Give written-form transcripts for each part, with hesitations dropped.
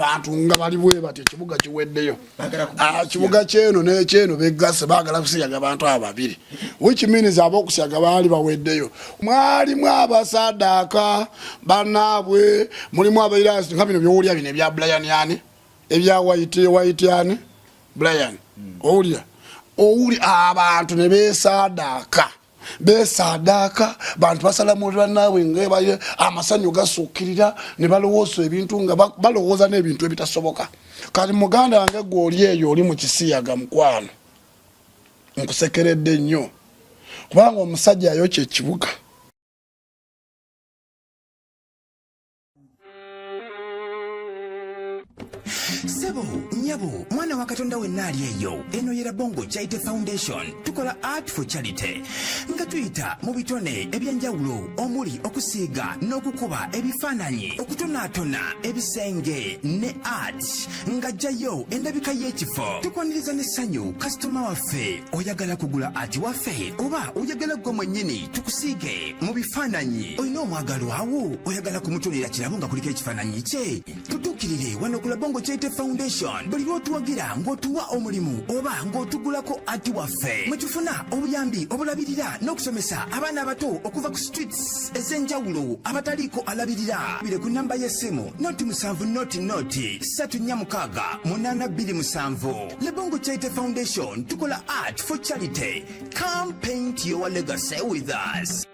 Abantu nga bali bwe bati, ekibuga kiweddeyo. Ah, kibuga kyeno nekyeno begasse, baagala kusiyaga bantu abo babiri, which means ab'okusiyaga baali baweddeyo. Mwalimu abasaddaaka bannaabwe, mulimu abaira nga bino byowulira bino ebya Brian, ani, ebya white white, ani, Brian. Owulira owuli abantu ne beesaadaaka, besaadaaka, bantu basalamu bannaabwe nga amasanyu gasuukirira ne balowooza ebintu nga balowooza n'ebintu ebitasoboka. Kati muganda wange, gwe oli eyo oli mu kisiyaga, mukwano, nkusekeredde nnyo kubanga omusajja ayokya ekibuga. Sebo, nyabo, mwana wa Katonda wenna ali eyo, eno ye Rabongo Charity Foundation. Tukola art for charity nga tuyita mu bitone ebyenjawulo omuli okusiiga n'okukuba ebifaananyi, okutonaatona ebisenge ne art nga jjayo endabika y'ekifo. Tukwaniriza n'essanyu kasitoma waffe. Oyagala kugula art waffe oba oyagala gwe mwennyini tukusiige mu bifaananyi? Olina omwagalwawo, oyagala kumutonera kirabo nga kuliko ekifaananyi kye? Tutuukirire wano ku Labongo Charity Foundation. Buli lw'otuwagira ng'otuwa omulimu oba ng'otugulako art waffe, mwe tufuna obuyambi obulabirira n'okusomesa abaana abato okuva ku streets ez'enjawulo abataliiko alabirira. Bire ku namba y'essimu 0 7 0 0 3 4 6 8 2 7. Lebongo Charity Foundation, tukola art for charity. Come paint your legacy with us.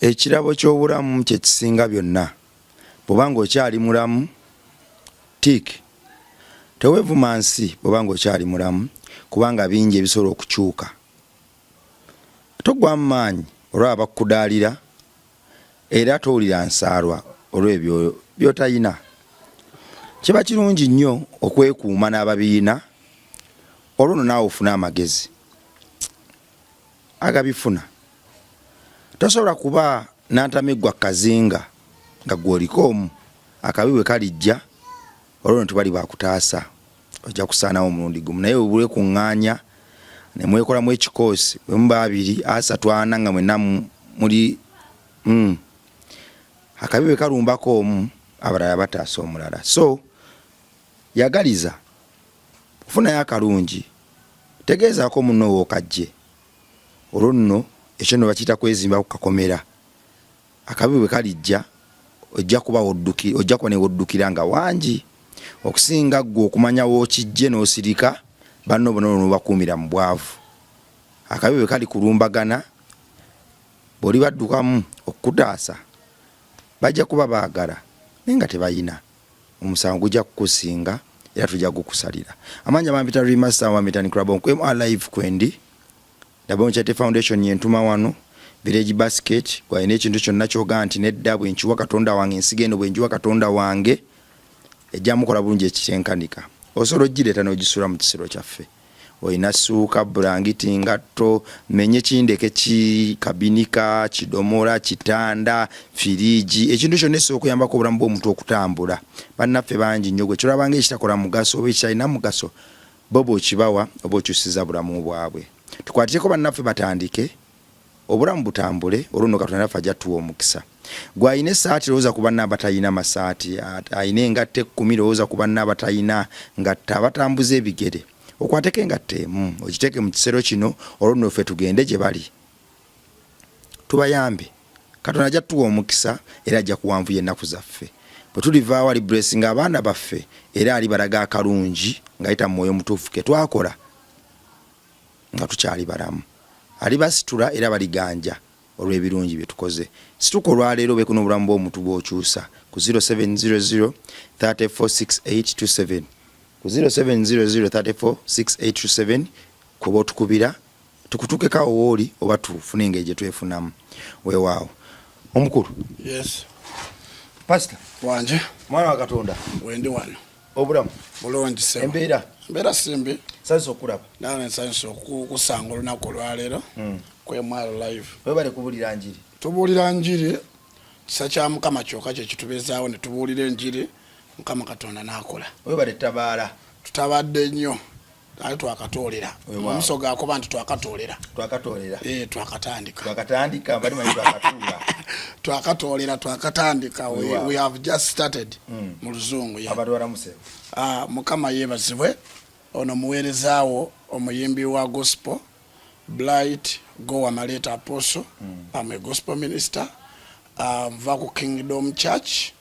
Ekirabo ky'obulamu kye kisinga byonna. Bw'oba ng'okyali mulamu, tik teweevuma nsi. Bw'oba ng'okyali mulamu, kubanga bingi ebisobola okukyuka. Toggwamu maanyi olwaba bakukudaalira, era towulira nsaalwa olw'ebyo by'otayina. Kiba kirungi nnyo okwekuuma n'ababiina, olwo nno naawe ofune amagezi agabifuna. Tosobola kuba nantamiggwa kazinga nga gwe oliko omu. Akabi bwe kalijja, olwo no tebali bakutaasa, ojja kusaanawo omulundi gumu. Naye bwekuŋŋaanya ne mwekolamu ekikoosi, bwe muba abiri, asatu, ana, nga mwenna muli akabi bwe kalumbako omu, abalala bataasa omulala. So yagaliza ofunayo akalungi, tegeezaako munno wookajje. Olwo nno ekyo nno bakiyita kwezimba ku kakomera. Akabi bwe kalijja, ojja kuba ojja kuba newoddukira nga wangi okusinga ggwe okumanya wookijje n'osirika, banno bona nobakuumira mu bwavu. Akabi bwe kali kulumbagana, bw'oli baddukamu okukutaasa, bajja kuba baagala naye nga tebayina. Omusango gujja kukusinga era tujja gukusalira. Amanya bampita Remaster Wamitani Club nkwemu alive kwendi Dabon Charity Foundation yentuma wano Village Basket. Gwalina ekintu kyonna kyogaa nti nedda, bwe nkiwa Katonda wange, ensigo eno bwe njiwa Katonda wange ejja mukola bulungi ekikyenkanika, osobola ogireeta n'ogisula mu kisero kyaffe. Olina ssuuka, bulangiti, ngatto, menye kindeke, ki kabinika, kidomola, kitanda, firiigi, ekintu kyonna ekisobola okuyambako obulamu bw'omuntu okutambula. Bannaffe bangi nnyo gwe kyolabanga ekitakola mugaso oba ekitalina mugaso, bo bw'okibawa oba okyusiza bulamu bwabwe. Tukwatireko bannaffe batandike obulamu butambule, olwo nno Katonda naffe ajja tuwa omukisa. Gwe alina essaati, lowooza ku banna abatalina masaati. Alina engatto 10, lowooza ku banna abatalina ngatto, abatambuza ebigere. Okwateko engatto emu ogiteeke mu kisero kino, olwo nno ffe tugende gye bali tubayambe. Katonda ajja tuwa omukisa era ajja kuwanvuya ennaku zaffe. Bwe tulivaawo, ali blessinga abaana baffe era ali balaga akalungi ng'ayita mu Mwoyo Mutuufu ke twakola nga tukyali balamu. Alibasitula era baliganja olw'ebirungi bye tukoze. Situka olwaleero obeeko n'obulamu bw'omuntu bw'okyusa ku 0700 346827, ku 0700 346827 kuba otukubira tukutuukeko awo wooli oba tufune engeri gye twefunamu. Weewaawo omukulu. Yes. Pastor. Wanje. Mwana wa Katonda. Wendi wano. Obulamu? Bulungi sebo. Embeera? Embeera simbi. Nsanyuse okulaba. Nange nsanyuse okukusanga olunaku olwaleero kwemwalo live. Webale kubulira njiri. Tubuulira njiri, kisa kya Mukama kyokka kye kitubezaawo ne tubuulira enjiri, Mukama Katonda n'akola. Webale tabaala. Tutabadde nnyo ate twakatoolera. Omusoga akoba nti twakatoolera. Twakatoolera. Eh, twakatandika. Twakatandika, bali manyi twakatuula. Twakatoolera, twakatandika. We have just started mu Luzungu, yeah. Abantu balamuse. Ah, Mukama yeebazibwe. Ono muweerezaawo omuyimbi wa gospel, Blight Gowa Maleta Apostle. I'm a gospel minister. Nva ku Kingdom Church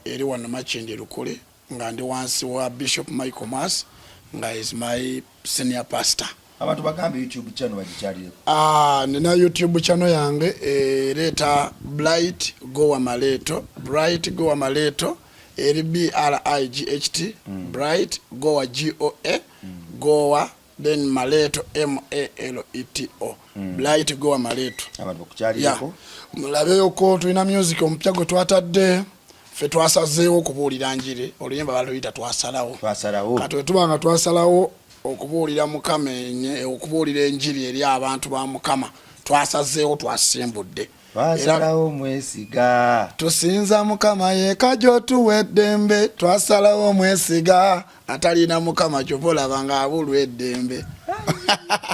eri wano Makindye Lukule, nga ndi wansi wa Bishop Michael Mas, nga is my senior pastor. Abantu bagambe YouTube channel bagikyalireko. Ah, nina YouTube channel yange ereeta Blight Gowa Maleto, Bright Gowa Maleto, eri Bright, Bright Gowa, Goa, Gowa, then Maleto, Maleto, Blight Gowa Maleto. Abantu bakukyalireko. Mulabeyoko, tulina music omupya gwe twatadde. Ffe twasazeewo okubuulira njiri, oluyimba baluyita Twasalawo. Twasalawo. Kati wetuba nga twasalawo okubuulira Mukama, okubuulira enjiri eri abantu ba Mukama, twasazeewo, twasimbudde. Twasalawo mwesiga. Tusinza Mukama yeka gyotuwa eddembe, twasalawo mwesiga. Atalina Mukama kyova olaba ng'abulwa eddembe.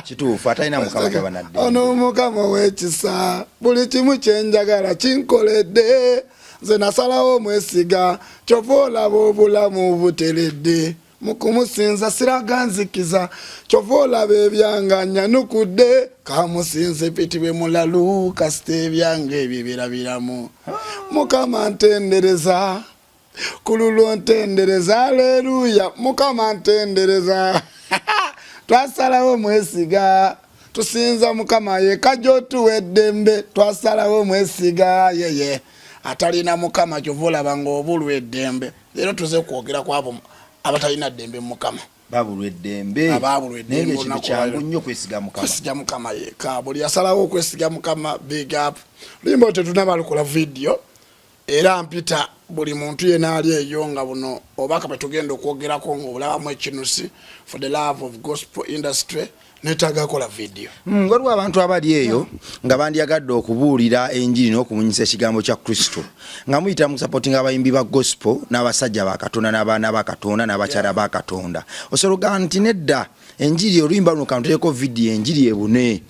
Kituufu, atalina Mukama taba naddembe. Ono Mukama ow'ekisa, buli kimu kyenjagala kinkoledde. Nze nasalawo mwesiga, kyova olaba obulamu buteredde. Mukumusinza siraga nzikiza, kyova olaba ebyanga nyanukudde. Kamusinze pitibwe mulalu, kasita ebyange ebyo birabiramu. Mukama ntendereza ku lulwo, ntendereza, aleluya, Mukama ntendereza. Twasalawo mwesiga, tusinza Mukama yeka gyotuwa eddembe, twasalawo mwesiga yeye. Atalina Mukama kyova olaba ng'obulwa eddembe. Leero tuze kwogera ku abo abatalina ddembe mu Mukama. Babulwa eddembe. Abaabulwa Naye eddembe ngaekintu olunaku kyangu lwaleero. nnyo kwesiga Mukama. Kwesiga Mukama yeka. Buli yasalawo okwesiga Mukama, big up. Luyimba tetunaba lukola vidiyo, era mpita buli muntu yena ali eyo nga buno obaka bwe tugenda okwogerako ng'obulabamu ekinusi for the love of gospel industry, netaaga kola vidiyo. Waliwo abantu abali eyo nga bandyagadde okubuulira enjiri n'okumunyisa ekigambo kya Kristo nga muyita mu supporting abayimbi ba gospel n'abasajja ba Katonda n'abaana ba Katonda n'abakyala ba Katonda. Osobola okugamba nti nedda, enjiri oluyimba luno kantuteeko vidiyo, enjiri ebune.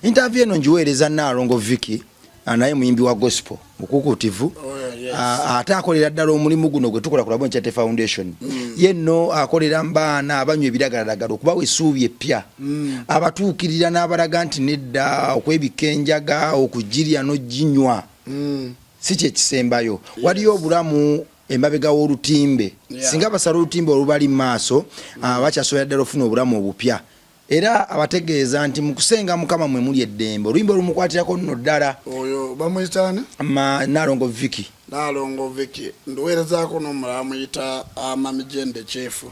Interview eno ngiweereza Nnaalongo Vicky, naye muyimbi wa gospel mukukuutivu. Oh, yeah, yes. Ate akolera ddala omulimu guno gwe tukola ku Labone Charity Foundation. Ye nno akolera mu baana abanywa ebiragalalagala okubawa essuubi eppya, abatuukirira n'abalaga nti nedda, okwebikka enjaga, okugirya n'oginywa si kye kisembayo. Waliyo obulamu emabega w'olutimbe. Singa basala olutimbe olubali mu maaso, bakyasobola ddala okufuna obulamu obupya. Era abategeeza nti mu kusenga Mukama mwe muli eddembe. Oluyimba olumukwatirako nno ddala. Oyo bamuyita ani? Naalongo Vicky. Naalongo Vicky nduweerezaako n'omulala amuyita Mami Jende Kyefu.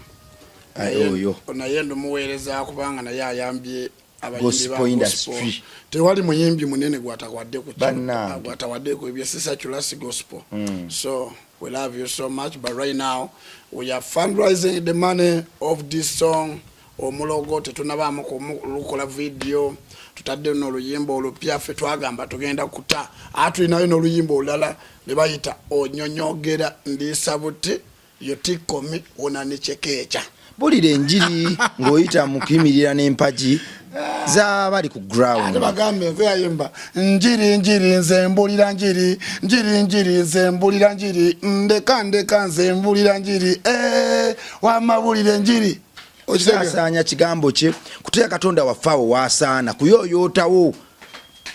Aye, oyo. Naye ndumuweereza kubanga naye ayambye abayimbi Gospel ba gospel. industry. Tewali muyimbi munene gwatawadde ku Bannange. gwatawadde ku ebyo secular gospel. So we love you so much, but right now we are fundraising the money of this song Omulogo. Tetunabaamu lukola video, tutadde n'oluyimba olupya. Ffe twagamba tugenda kuta, ate tulinayo n'oluyimba olulala ne bayita Onyonyogera Ndiisa Buti Yotikomi Wonanichekecha. Bulira enjiri ng'oyita mu kuyimirira n'empagi z'abali ku ground. Ate bagambe nze yayimba njiri njiri, nze mbulira njiri njiri njiri, nze mbulira njiri, ndeka ndeka, nze mbulira njiri, wamabulira enjiri. Okisaasaanya kigambo kye kuteeka Katonda waffe awo waasaana kuyooyootawo,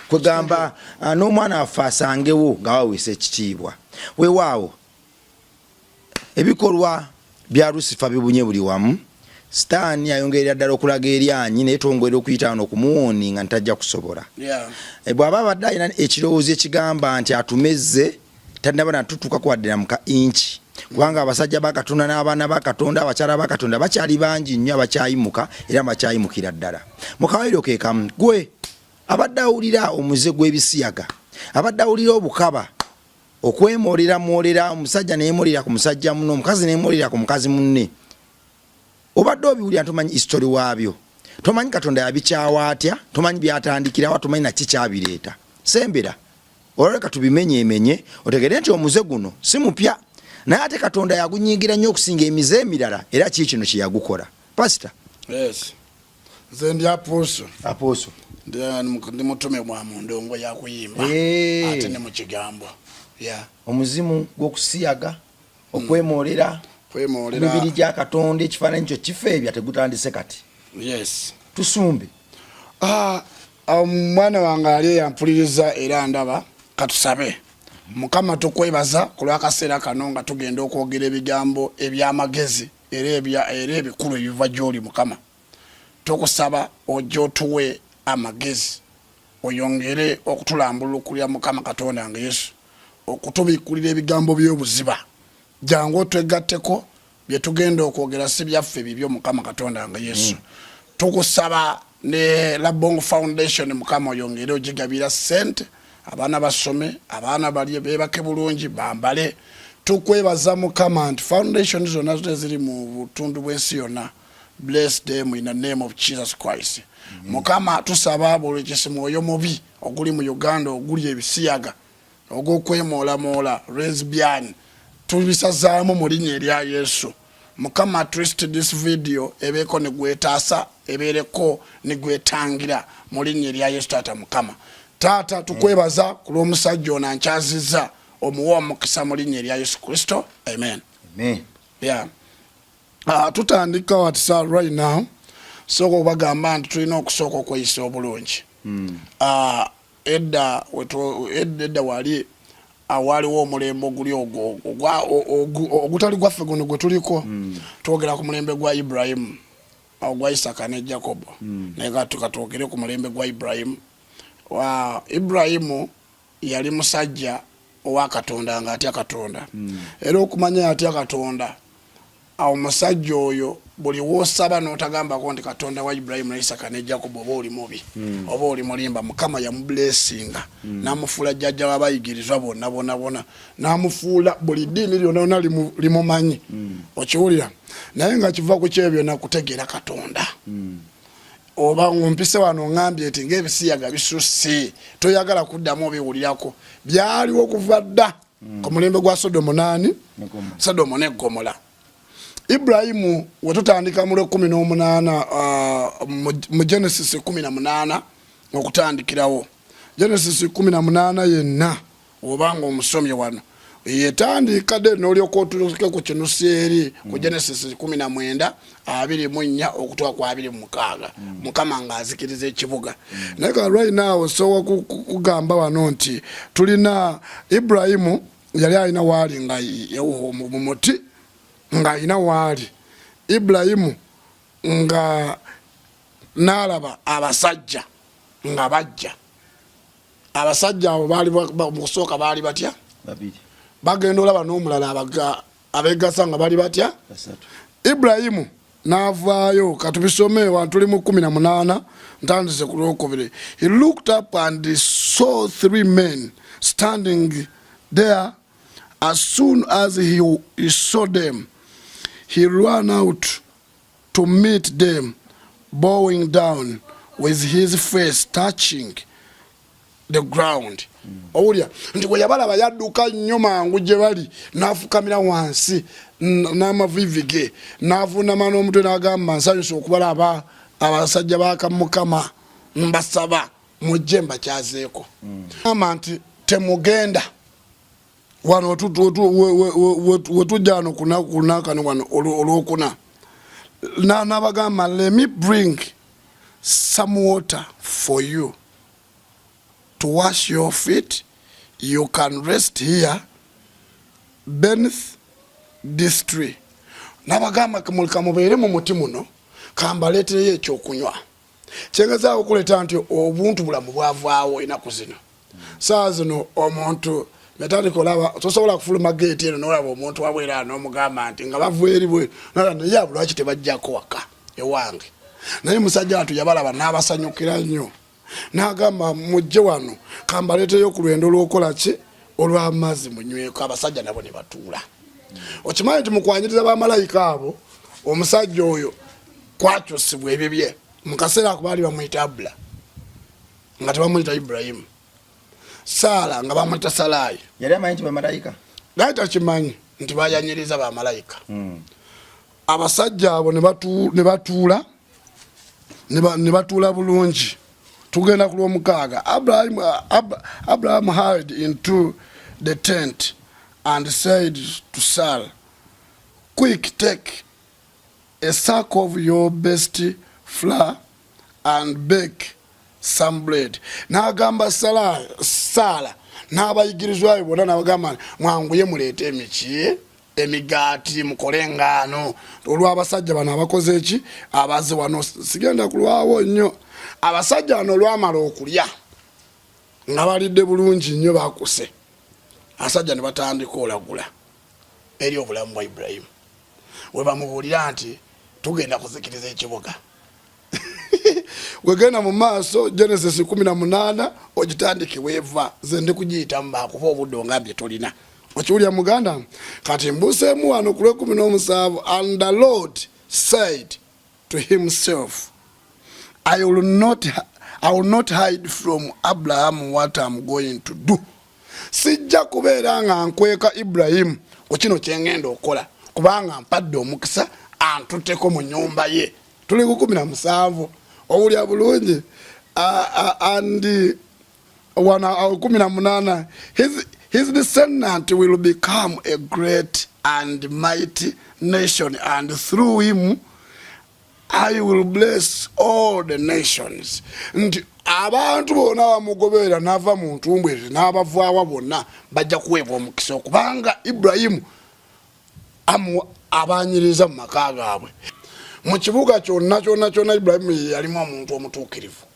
kwegamba n'omwana waffe asangewo nga waweesa ekitiibwa. Weewaawo ebikolwa bya Lusifa bibunye buli wamu. Sitaani ayongerera ddala okulaga eryanyi, naye twongera okuyita wano okumuwooni nga ntajja kusobola. Bw'aba abadde alina ekirowoozo ekigamba nti atumezze, tannaba natutuukako wadde na muka inki, kubanga abasajja ba Katonda n'abaana ba Katonda, abakyala ba Katonda bakyali bangi nnyo abakyayimuka era bakyayimukira ddala mu kawayiro ke kamu. Gwe abadde awulira omuze gw'ebisiyaga, abadde awulira obukaba, okwemolera mwolera, omusajja neyemolera ku musajja munne, omukazi neyemolera ku mukazi munne, obadde obiwulira, tomanyi history waabyo, tomanyi Katonda yabikyawa atya, tomanyi byatandikirawa, tomanyi naki kyabireeta. Sembera olwaleka tubimenyemenye otegere nti omuze guno si mupya, naye ate Katonda yagunyiigira nnyo okusinga emize emirala. Era kii kino kye yagukola, Pasita? Yes. Nze ndi apostle. Apostle. Ndi mutume bwa mu ndongo ya kuyimba ate ne mu kigambo. Omuzimu gw'okusiyaga, okwemoolera mibiri gya Katonda, ekifaananyi kyo kifeebya, tegutandise kati. Yes. Tusumbe. Ah, omwana wange ali eyampuliriza era ndaba, katusabe. Mukama, tukwebaza ku lw'akaseera kano nga tugenda okwogera ebigambo eby'amagezi era ebikulu ebiva gy'oli. Mukama, tukusaba ojje otuwe amagezi, oyongere okutulambulukulira, Mukama Katonda nga Yesu, okutubikkulira ebigambo by'obuziba. Jangu otwegatteko, bye tugenda okwogera si byaffe, bibyo, Mukama Katonda nga Yesu. Tukusaba ne Labong Foundation, Mukama, oyongere ogigabira sente, abaana basome, abaana balye, beebake bulungi, bambale. Tukwebaza, Mukama, nti foundation zonna zonna ziri mu butundu bw'ensi yonna, bless them in the name of Jesus Christ. Mukama, tusaba buli kisi mwoyo mubi oguli mu Uganda oguli ebisiyaga, ogw'okwemoolamoola, lesbian, tubisazaamu mu linnya erya Yesu. Mukama, trust this video ebeeko ne gwetaasa, ebeereko ne gwetangira mu linnya erya Yesu. Taata, Mukama Taata, tukwebaza ku lw'omusajja ono ankyazizza, omuwa omukisa mu linnya erya Yesu Kristo, amen. Amen. Yeah. Tutandika watisa right now. Sooka okubagamba nti tulina okusooka okweyisa obulungi. Edda wali awaliwo omulembe oguli ogwo ogutali gwaffe guno gwe tuliko. Twogera ku mulembe gwa Ibulayimu, ogwa Isaka ne Jakobo, naye kati katwogere ku mulembe gwa Ibulayimu. Ibulayimu yali musajja owa Katonda, ng'atya Katonda. Era okumanya yatya Katonda, awo musajja oyo buli wosaba n'otagambako nti Katonda wa Ibulayimu ne Isaka ne Jakobo, oba oli mubi, oba oli mulimba. Mukama yamublessinga, n'amufuula jjajja w'abayigirizwa bonna bonna bonna, n'amufuula buli ddiini lyonna lyonna limumanyi. Okiwulira? Naye nga kiva ku kyebyo nakutegeera Katonda. Oba ngompise wano ŋŋambye nti ng'ebisiyaga bisusse, toyagala kuddamu obiwulirako. Byaliwo kuva dda ku mulembe gwa Sodomu naani, Sodomu ne Gomola. Ibulayimu, wetutandika mu lwekumi n'omunaana, mu Genesis 18, okutandikirawo Genesis 18 yenna, obanga omusomye wano yetandika de nolyoka otuuke ku kinusi eri ku Genesis 19 24 okutuuka ku 26, Mukama ng'azikiriza ekibuga. Naye ka right now osobola kugamba wano nti tulina Ibulayimu yali alina waali nga mu muti, ng'alina waali Ibulayimu nga n'alaba abasajja nga bajja. Abasajja abo baali mu kusooka baali batya? Babiri. Bagenda olaba n'omulala abegasa nga bali batya? Basatu. Ibulayimu n'avaayo. Katubisome wano, tuli mu 18, ntandise ku lwokubiri. He looked up and he saw three men standing there. As soon as he saw them, he ran out to meet them, bowing down with his face touching the ground. Owulira nti bwe yabalaba yadduka nnyo mangu gye bali, n'afukamira wansi n'amaviivi ge, n'avuunama n'omutwe, n'agamba, "Nsanyusa okubalaba, abasajja bakamukama, mbasaba mujje mbakyazeeko." Gamba nti temugenda wano wetujja wano kunakano wano olwokuna. N'abagamba, "Let me bring some water for you to wash your feet. You can rest here beneath this tree." N'abagamba, "Muleka mubeere mu muti muno, kambaleetereyo ekyokunywa." Kyengezaako okuleeta nti obuntu bulamu bwavaawo enaku zino. Saa zino omuntu netandika olaba tosobola kufuluma geeti eno nolaba omuntu wabwera n'omugamba nti nga bava eri bwe naye abo lwaki tebajjako waka ewange? Naye musajja watu yabalaba n'abasanyukira nnyo, n'agamba, "Mujje wano kambaleeteyo ku lwendo lw'okola ki, olw'amazzi, munyweko." Abasajja nabo ne batuula. Okimanyi nti mukwanyiriza bamalayika abo, omusajja oyo kwakyusibwa ebibye. Mu kaseera ako baali bamuyita Abula, nga tebamuyita Ibulayimu. Saala nga bamuyita Salaayi. Yali amanyi nti bamalayika? Naye takimanyi nti bayanyiriza bamalayika. Abasajja abo ne batuula, ne batuula bulungi. Tugenda ku lwomukaaga. Abraham hurried into the tent and said to Sarah, quick, take a sack of your best flour and bake some bread. N'agamba Sara n'abayigirizwa be bonna n'abagamba nti mwanguye muleete emiki emigaati mukole engaano olw'abasajja bano abakoze eki abaze wano. Sigenda kulwawo nnyo. Abasajja bano olwamala okulya nga balidde bulungi nnyo bakuse, abasajja ne batandika olagula eri obulamu bwa Ibrahimu, we bamubuulira nti tugenda kuzikiriza ekibuga. Wegenda mu maaso Genesis 18 ogitandike weeva, ze ndi kugiyitamu bakuba obudde ongambye tolina. Okiwulira muganda? Kati mbuseemu wano ku lwekumi n'omusanvu. And the Lord said to himself, I will not hide from Abraham what I'm going to do. Sijja kubeera nga nkweka Ibrahimu ku kino kyengenda okukola, kubanga mpadde omukisa antuteko mu nyumba ye. Tuli ku 17, owulya bulungi? And wano 18, his descendant will become a great and mighty nation, and through him I will bless all the nations. Nti abantu bonna bamugoberera n'ava mu ntumbwe ezo n'abavaawa bonna bajja kuweebwa omukisa, okubanga Ibulayimu abanyiriza mu maka gaabwe. Mu kibuga kyonna kyonna kyonna Ibulayimu ye yalimu omuntu omutuukirivu.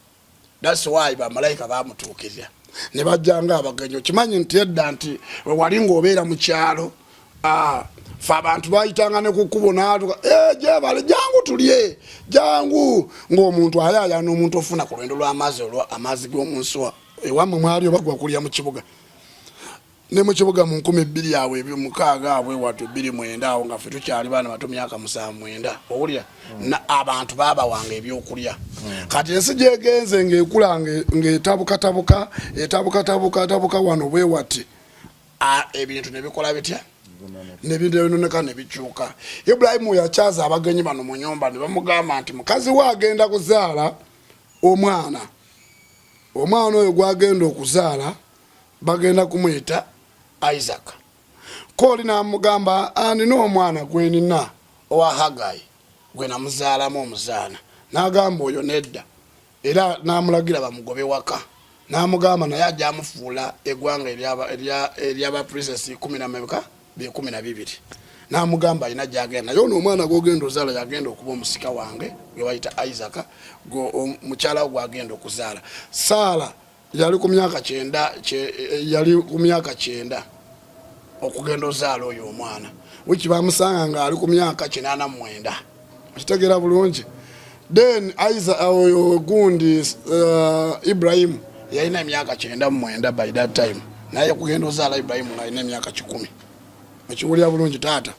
That's why bamalayika bamutuukirira ne bajja nga abagenyi. Okimanyi nti edda nti wewali ng'obeera mu kyalo, fe abantu bayitanga ne ku kkubo n'atuka, eh, gyebale, jangu tulye, jangu, ng'omuntu ayaayana omuntu ofuna ku lwendo lw'amazzi, olwa amazzi g'omu nsuwa. Ewammwe mwali oba gwa kulya mu kibuga? Ne mu kibuga mu 2000 awo ebyo 60 awo ewatu 2009 awo nga ffe tukyali baana bato, myaka 7, 9, owulira? Na abantu baabawanga ebyokulya. Kati ensi gyegenze ng'ekula ng'etabukatabuka, etabukatabuka tabuka wano bwe wati, ebintu ne bikola bitya? Nebintu ebinoneka ne bikyuka. Ibulayimu yakyaza abagenyi bano mu nyumba ne bamugamba nti mukazi we agenda kuzaala omwana. Omwana oyo gwagenda okuzaala bagenda kumuyita Isaac. Kooli n'amugamba, nina omwana gwenina owa Hagayi gwe namuzaalamu omuzaana. N'agamba oyo nedda, era n'amulagira bamugobe waka, n'amugamba naye ajja amufuula eggwanga eryaba princess kumi na meka bekumi na bibiri. N'amugamba alina gyagenda, naye ono omwana gwogenda ozaala yagenda okuba omusika wange gwe bayita Isaac, mukyala wo gwagenda okuzaala. Saala yali ku myaka 90, yali ku myaka 90 okugenda ozaala oyo omwana, wiki bamusanga nga ali ku myaka 89. Okitegeera bulungi? Then Isa oyo gundi, Ibrahimu yalina emyaka 99 by that time, naye kugenda ozaala Ibrahimu nga alina emyaka 100. Okiwulira bulungi taata?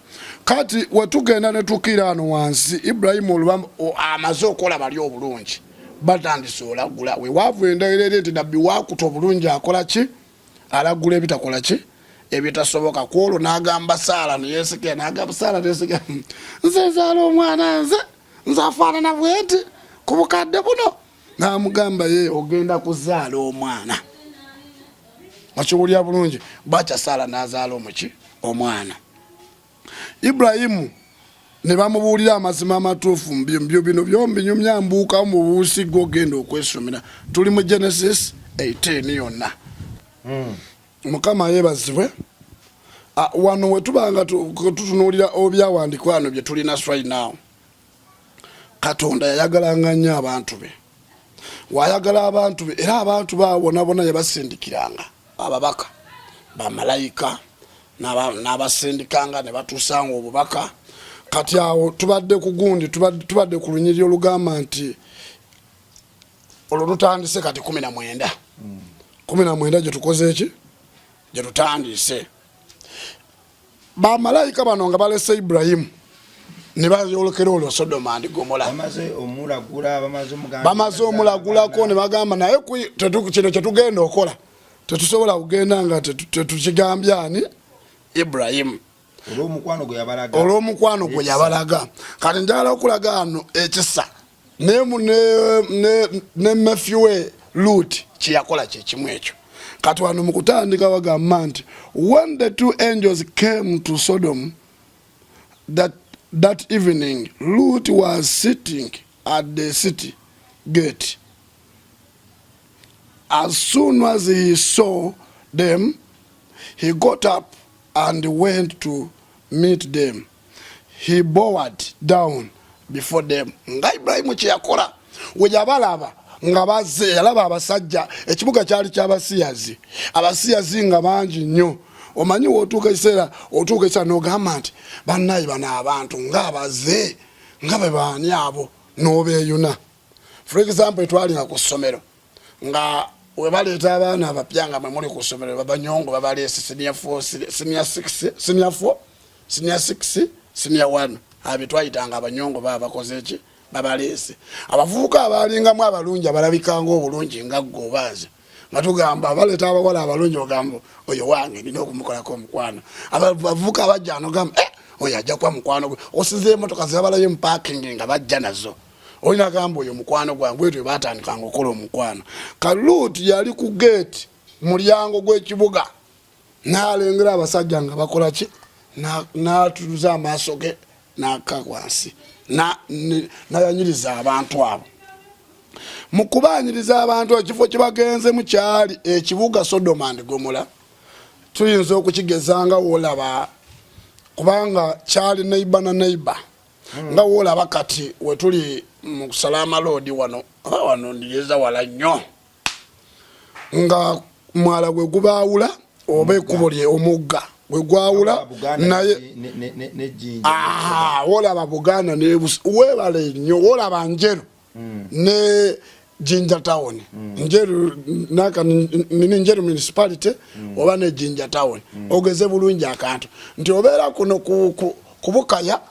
Kati wetugenda netukira ano wansi, Ibrahimu oluba amaze okukola bali obulungi, batandise olagula. Wewaavu endagiro eri nti nabbi wakuta obulungi akola ki? Alagula ebitakola ki? Ebitasoboka. Kwolwo n'agamba Saala neyesekera, n'agamba Saala neyesekera, nze nzaala omwana, nze afaanana bwenti ku bukadde buno? N'amugamba, ye ogenda kuzaala omwana. Okiwulira bulungi? Bwatya Saala n'azaala omuki? Omwana. Ibulayimu ne bamubuulira amazima amatuufu. Mbyo bino byombinyumya mbuuka mu buusi gwogenda okwesomera. Tuli mu Genesis 18 yonna. Mukama yeebazibwe. Wano wetubanga tutunuulira obyawandiikwa wano bye tulina right now, Katonda yayagalanga nnyo abantu be. Wayagala abantu be, era abantu baabo bona yabasindikiranga ababaka, bamalayika n'abasindikanga ne batuusanga obubaka. Kati awo tubadde ku gundi, tubadde ku lunyiriri olugamba nti olwo lutandise kati 19, 19 gye tukoze eki? Gye tutandise. Bamalayika bano nga balese Ibulayimu ne bayolekera olwo Sodoma and Gomola. Bamaze omulagula, bamaze omugamba. Bamaze omulagulako ne bagamba naye kino kyetugenda okola tetusobola kugenda nga tetukigambye ani? Ibulayimu. Olw'omukwano gwe yabalaga. Olw'omukwano gwe yabalaga. Kati njagala okulaga ano ekisa ne Matthew we. Lut kyeyakola kyekimu ekyo. Kati wano mu kutandika bagamba nti when the two angels came to Sodom that evening, Lut was sitting at the city gate. As soon as he saw them, he got up and went to meet them. He bowed down before them. Nga Ibrahimu kye yakola we yabalaba nga bazze, yalaba abasajja, ekibuga kyali ky'abasiyazi, abasiyazi nga bangi nnyo. Omanyi w'otuuka ekiseera, otuuka ekiseera n'ogamba nti bannaye bano abantu nga abazze nga be baani abo, n'obeeyuna. For example, twalinga ku ssomero nga webaleeta abaana abapya nga mwe muli ku ssomero, babanyongo babaleese senior 4, senior 6, senior 4, senior 6, senior 1, abo twayitanga abanyongo, baba bakoze ki? Babaleese. Abavubuka abalingamu abalungi, abalabikanga obulungi nga ggwe obaazi, nga tugamba baleeta abawala abalungi, ogamba oyo wange, nina okumukolako omukwano. Abavubuka abajja nogamba eh, oyo ajja kuba mukwano gwe. Osiza emotoka zebabalayo mu parking nga bajja nazo, olina gamba oyo mukwano gwange. Bwetyo batandikanga okukola omukwano. Kaluuti yali ku geeti, mulyango gw'ekibuga, n'alengera abasajja nga bakola ki, n'atunuza amaaso ge n'akka wansi, n'ayanyiriza abantu abo. Mu kubaanyiriza abantu, ekifo kye bagenzemu kyali ekibuga Sodoma and Gomora. Tuyinza okukigeza nga woolaba, kubanga kyali neighbour na neighbour, nga woolaba kati wetuli mu Salama Road wano, oba wano ndigeza wala nnyo, nga mwala gwe gubaawula oba ekkubo lye omugga gwe gwawula. Naye wolaba Buganda, weebale nnyo, wolaba Njeru ne Jinja Town, Njeru naka nini, Njeru Municipality oba ne Jinja Town. Ogeze bulungi akantu nti obeera kuno ku Bukaya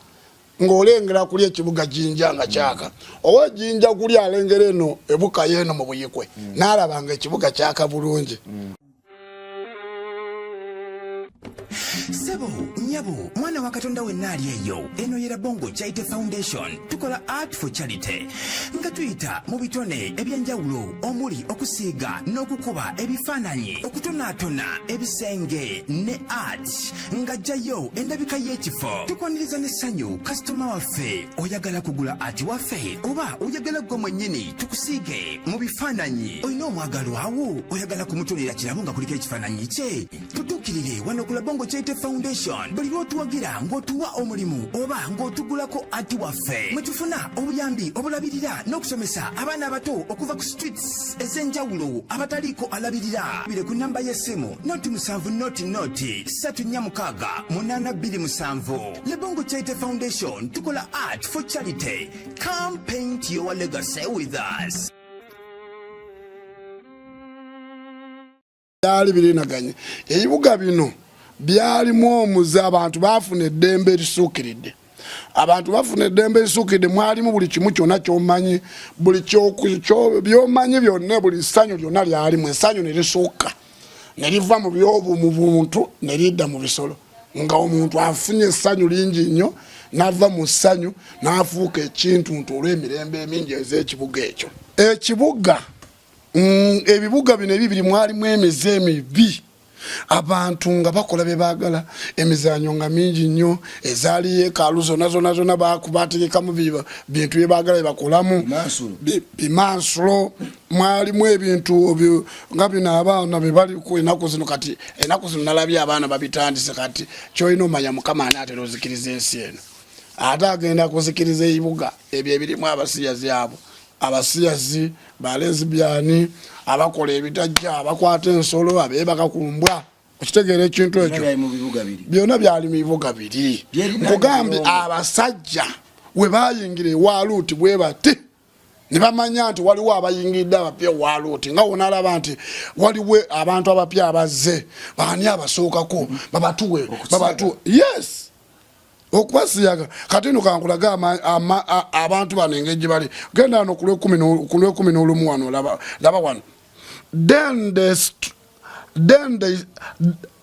ng'olengera kuli ekibuga Jinja nga kyaka, owa Jinja kuli alengera eno Ebukaya eno mu Buyikwe, n'alaba nga ekibuga kyaka bulungi. Sebo, nyabo, mwana wa Katonda wenna ali eyo, eno ye Rabongo Charity Foundation. Tukola art for charity nga tuyita mu bitone ebyenjawulo omuli okusiiga n'okukuba ebifaananyi, okutonaatona ebisenge ne art ng'ajjayo endabika y'ekifo. Tukwaniriza n'essanyu kasitoma waffe. Oyagala kugula art waffe oba oyagala ggwe mwennyini tukusiige mu bifaananyi? Olina omwagalwawo, oyagala kumutonera kirabo nga kuliko ekifaananyi kye? Tutuukirire wano ku Labongo Charity Foundation. Buli lw'otuwagira ng'otuwa omulimu oba ng'otugulako art waffe, mwe tufuna obuyambi obulabirira n'okusomesa abaana abato okuva ku streets ez'enjawulo abataliiko alabirira. Bire ku namba y'essimu 0 7 0 0 3 4 6 8 2 7. Lebongo Charity Foundation, tukola art for charity. Come paint your legacy with us. Byali birinaganye. Ebibuga bino byalimu omuze, abantu bafuna eddembe erisuukiridde, abantu bafuna eddembe erisuukiridde. Mwalimu buli kimu kyonna kyomanyi, buli byomanyi byonna, buli ssanyu lyonna lyalimu. Essanyu ne lisukka ne liva mu byobu mu buntu ne lidda mu bisolo, nga omuntu afunye essanyu lingi nnyo, n'ava mu ssanyu n'afuuka ekintuntu olw'emirembe emingi ez'ekibuga ekyo. Ekibuga ebibuga bino ebibiri mwalimu emize emibi, abantu nga bakola bye baagala, emizanyo nga mingi nnyo, ezaali yeekaalu zonna zonna zonna bategekamu bintu bye baagala bye bakolamu bimansulo. Mwalimu ebintu nga bino abaana bye baliku enaku zino. Kati enaku zino nalabye abaana babitandise. Kati kyolina omanya, Mukama anaatera ozikiriza ensi eno, ate agenda kuzikiriza ebibuga ebyo ebirimu abasiyazi abo, abasiyazi, balesbian, abakola ebitajja, abakwata ensolo, abeebaka ku mbwa. Okitegeera ekintu ekyo? Byonna byali mu bibuga biri. Nkugambye, abasajja we bayingira ewa Luuti bwe bati ne bamanya nti waliwo abayingiridde abapya ewa Luuti, nga wonalaba nti waliwo abantu abapya abazze, baani abasookako babatuwe, babatuwe, yes, okubasiyaga. Kati no kankulaga abantu bano engeri gye bali. Genda wano ku lwekumi n'olumu wano, laba wano. Then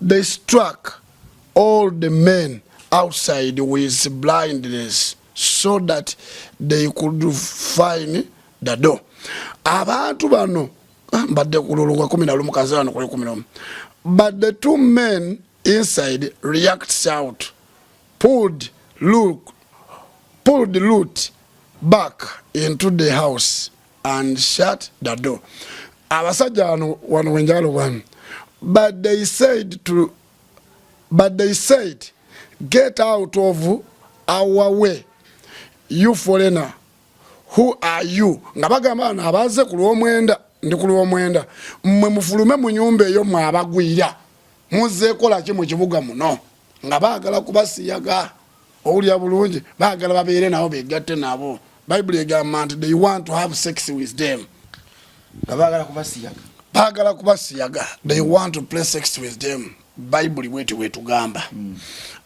they struck all the men outside with blindness so that they could find the door. Abantu bano Ah, mbadde kululugwa 11 kanzirano kuli 11. But the two men inside reacts out, pulled Luke, pulled Lut back into the house and shut the door. Abasajja wano wano wenjagala wano. But they said to but they said get out of our way you foreigner who are you nga bagamba bano abaze ku lwomwenda ndi ku lwomwenda mmwe mufulume mu nyumba eyo mwe abagwira muzeekola ki mu kibuga muno nga baagala kubasiyaga owulira bulungi baagala babeere nabo begatte nabo bayibuli egamba nti they want to have sex with them nga baagala kubasiyaga baagala kubasiyaga they want to play sex with them bayibuli bweti bwetugamba mm.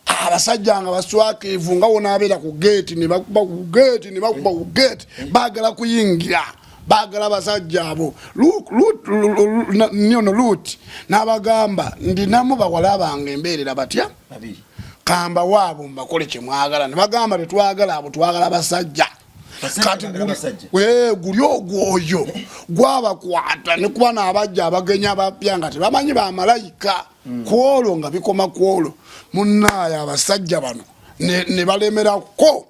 abasajja nga baswakivu nga wonabeera ku geeti nebakuba ku geeti nebakuba ku geeti baagala kuyingira baagala abasajja abo nyono lut n'abagamba ndinamu bawala bange embeerera batya kamba waabo mbakole kyemwagala nebagamba tetwagala abo twagala basajja kati guli ogwoyo gwabakwata nekuba nabajja abagenyi abapya nga tebamanyi bamalayika hmm. kwolwo nga bikoma kwolwo munaye abasajja bano nebalemerako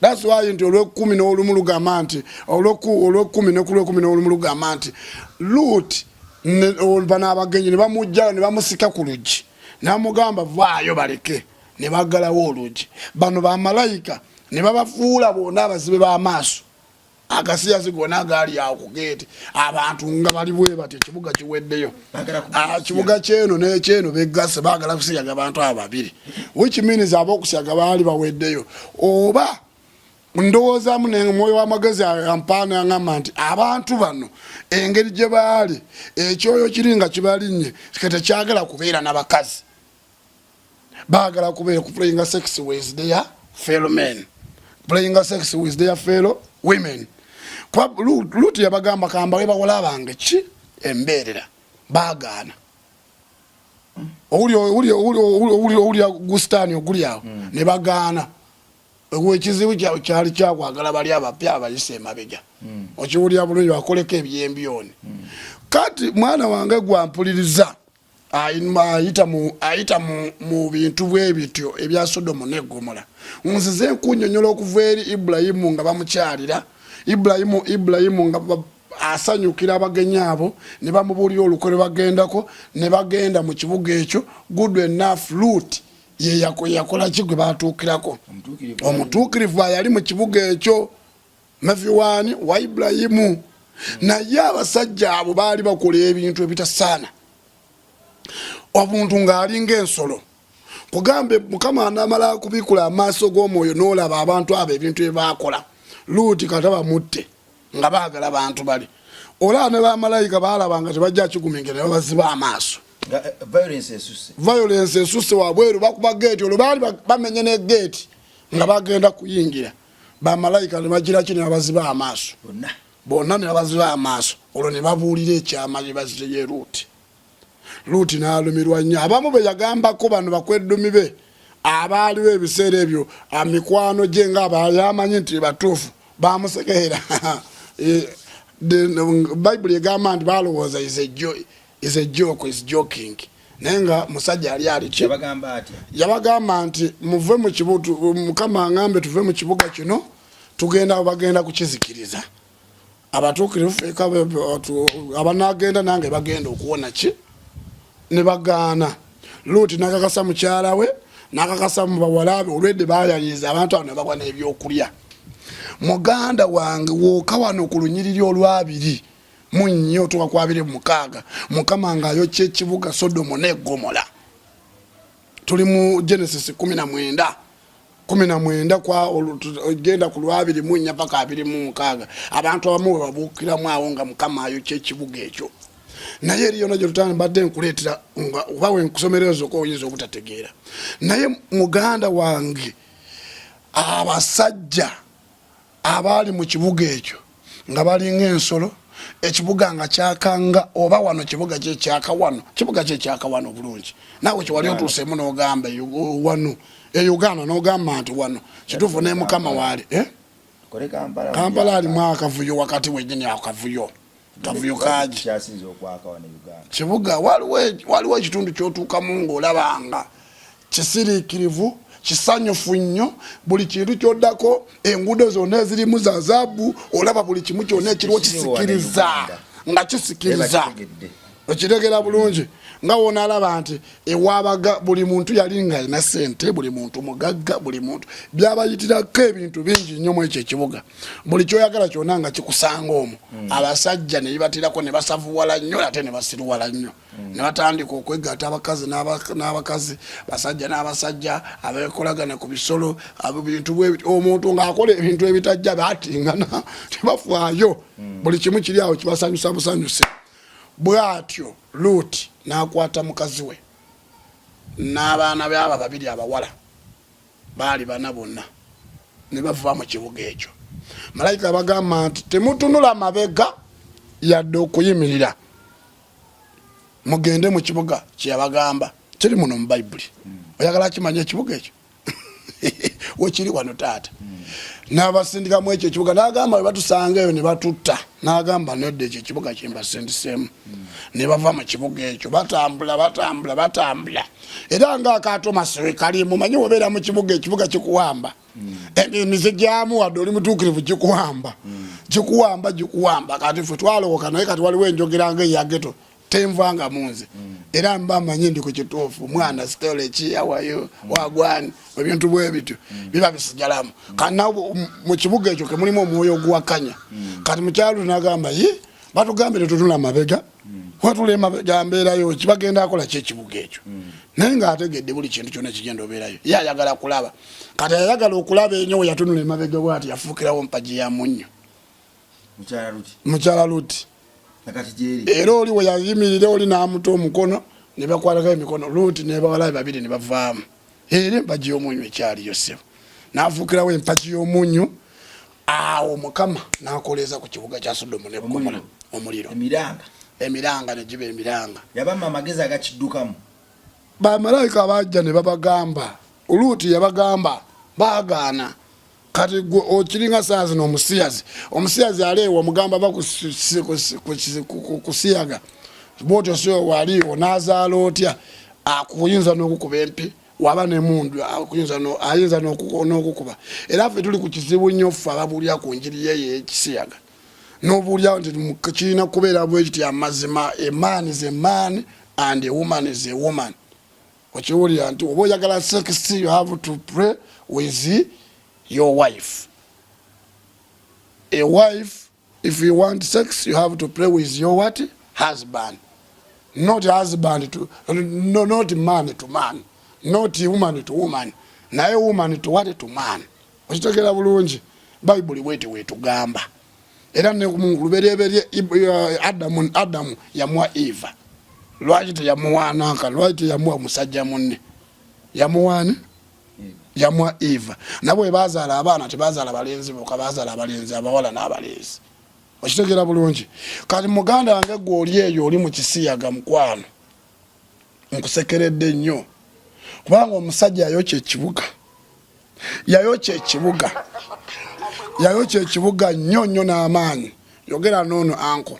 That's why nti olwekumi n'olumu lugamba nti olwekumi ne ku lwekumi n'olumu lugamba nti Lut bano abagenyi ne bamugjayo ne bamusika ku luggi n'amugamba vaayo baleke ne baggalawo oluggi bano bamalayika ne babafuula bona abazibe b'amaaso agasiyazi gona agaali awo ku geeti abantu nga bali bwe bati ekibuga kiweddeyo ah, kibuga kyeno nekyeno beggase baagala kusiyaga bantu abo babiri which means ab'okusiyaga baali baweddeyo oba ndowoozamu nemwoyo w'amagezi ampaana angamba nti abantu bano engeri gye baali ekyoyo kiri nga kibalinnye tekyagala kubeera na bakazi baagala kubeera ku playing sex with their fellow men playing sex with their fellow women kuba Luti yabagamba kambawe bawala bange ki embeerera baagaana owulira gusitaani oguli awo hmm. ne bagaana ekizibu kyabwe kyali kyakwagala bali abapya abayise emabega hmm. okiwulira bulungi bakoleko ebyembyoni hmm. kati mwana wange gwampuliriza ayita mu ayita mu mu bintu bwe bityo ebya Sodomu ne Gomora nzize nkunyonyola okuva eri Ibulayimu nga bamukyalira Ibulayimu Ibulayimu nga asanyukira abagenyi abo ne bamubuulira olukwe lwe bagendako ne bagenda mu kibuga ekyo good enough Lut ye yakola ki gwe batuukirako omutuukirivu ayali mu kibuga ekyo Maviwaani wa Ibulayimu. Naye abasajja abo baali bakola ebintu ebitasaana. Omuntu ng'alinga ensolo. Kugambe Mukama anamala akubikula amaaso g'omwoyo n'olaba abantu abo ebintu bye baakola. Luuti kata bamutte nga baagala bantu bali. Olaba ne bamalayika baalaba nga tebajja kiguminkira ne babaziba amaaso. Eh, violence esusse wabweru bakuba geeti olwo baali bamenye ne geeti nga bagenda kuyingira. Bamalayika ne bagira ki ne babaziba amaaso bonna ne babaziba amaaso olwo ne babuulira ekyama gye bazzeyo Luuti. Luuti n'alumirwa nnyo. Abamu be yagambako bano bakweddumi be abaaliwo ebiseera ebyo mikwano gye nga abayamanyi nti batuufu bamusekerera. Eh, Bayibuli egamba nti balowooza is a joke, is joking naye nga musajja ali aliki yabagamba nti muve mu kibuga mukama angambe tuve mu kibuga kino tugenda bagenda kukizikiriza abatuukirivu feka abanagenda nange bagenda okuwona ki ne bagaana luuti nakakasa mukyala we nakakasa mu bawala be olwedde bayayiriza abantu abo nebagwa n'ebyokulya muganda wange wooka wano ku lunyiriri olwabiri mu nnya otuuka ku 26 mukama ng'ayokya ekibuga sodomu ne gomola tuli mu genesis 19 19 kwa genda ku lwabiri mu nnya paka 26 abantu abamu we babuukiramu awo nga mukama ayokya ekibuga ekyo naye eri yona gyetutana mbadde nkuleetera nga oba wenkusomerezo ko oyinza obutategeera naye muganda wange abasajja abaali mu kibuga ekyo nga balinga ensolo ekibuga nga kyakanga oba wano kibuga kyekyaka wano kibuga kyekyaka wano bulungi naawe kyewali otuuseemu n'ogamba wano e uganda n'ogamba nti wano kituufu ne mukama waali eh? kampala alimu akavuyo wakati wenyini akavuyo. Kavuyo kangi kibuga. Waliwo ekitundu kyotuukamu ng'olabanga kisiriikirivu, kisanyufu nnyo. Buli kintu kyoddako, enguudo zonna ezirimu za zaabu, olaba buli kimu kyonna ekiriwo kisikiriza, nga kisikiriza. Okitegera bulungi nga wonalaba nti ewabaga buli muntu yali nga alina sente, buli muntu mugagga, buli muntu byabayitirako ebintu bingi nnyo mu ekyo ekibuga. Buli kyoyagala kyonna nga kikusanga omwo. Abasajja ne bibatirako ne basavuwala nnyo ate ne basiruwala nnyo. Ne batandika okwegatta abakazi n'abakazi, basajja n'abasajja, abekolagana ku bisolo, bintu omuntu ng'akola ebintu ebitajja batingana, tebafaayo. Buli kimu kiri awo kibasanyusa busanyuse. Bw'atyo Luuti n'akwata mukazi we n'abaana be abo babiri abawala, baali bana bonna, ne bava mu kibuga ekyo. Malayika abagamba nti, "Temutunula mabega yadde okuyimirira, mugende mu kibuga kyeyabagamba." Kiri muno mu Bayibuli. Oyagala kimanya ekibuga ekyo wekiri wano, taata. N'abasindikamu ekyo ekibuga, n'agamba, "Bwe batusanga eyo ne batutta." N'agamba, "Nedda, ekyo ekibuga kyembasindiseemu." Ne bava mu kibuga ekyo, batambula, batambula, batambula, era ngaakaato masiwe kalimu. Manyi wobeera mu kibuga, ekibuga kikuwamba, emize gyamu, wadde oli mutuukirivu, gikuwamba, gikuwamba, gikuwamba. Kati ffe twalowoka, naye kati waliwo enjogera nga eya ghetto tenvanga munze, era mba manyi ndi ku kituufu. Mwana sitole ki awayo wagwani, ebintu bwe bityo biba bisigalamu. Kati nawe mu kibuga ekyo kemulimu omwoyo oguwakanya. Kati mukyalo nagamba, "Ye batugambye tetunula mabega, watula emabega mbeerayo kibagenda akola ki ekibuga ekyo?" Naye ng'ategedde buli kintu kyonna kigenda obeerayo, ye ayagala kulaba. Kati ayagala okulaba enyo, we yatunula emabega bwati, yafuukirawo mpagi ya munnyo. Mukyala Luti era oli we yayimirira, oli n'amuta omukono, ne bakwatako emikono, Luti ne bawala be babiri ne bavaamu. Era empagi y'omunnyo ekyaliyo, ssebo. N'afuukirawo empagi y'omunnyo. Awo Mukama n'akoleeza ku kibuga kya Sodomu ne Ggomola omuliro. Emiranga. Emiranga ne giba emiranga. Yabamma amagezi agakiddukamu. Bamalayika bajja ne babagamba, Luuti yabagamba, baagaana. Kati gwe okiringa saa zino omusiyazi, omusiyazi aleewa omugamba va kusiyaga bwotyo, si wali onaazaala otya? Akuyinza n'okukuba empi, waba nemundu ayinza n'okukuba. Era ffe tuli ku kizibu nnyo, ffe ababuulira ku njiri yeyo ekisiyaga, n'obuulira nti kirina kubeera bwe kiti. Amazima, a man is a man and a woman is a woman. Okiwulira nti oba oyagala sex, you have to pray with your wife. A wife, if you want sex, you have to pray with your what? Husband. Not husband to, no, not man to man, not woman to woman, naye woman to what? To man. Okitegera bulungi, Bayibuli bweti wetugamba. Era ne mu lubereberye Adamu yamuwa Eva. Lwaki teyamuwaananka? Lwaki teyamuwa musajja munne? Yamuwaani? Yamuwa Eva. Nabo bwe bazaala abaana, tebazaala balenzi bokka, bazaala abalenzi, abawala n'abalenzi. Okitegeera bulungi. Kati muganda wange, gwe oli eyo oli mu kisiyaga, mukwano, nkusekeredde nnyo, kubanga omusajja yayokya ekibuga, yayokya ekibuga, yayokya ekibuga nnyo nnyo n'amaanyi. Yogera noono anko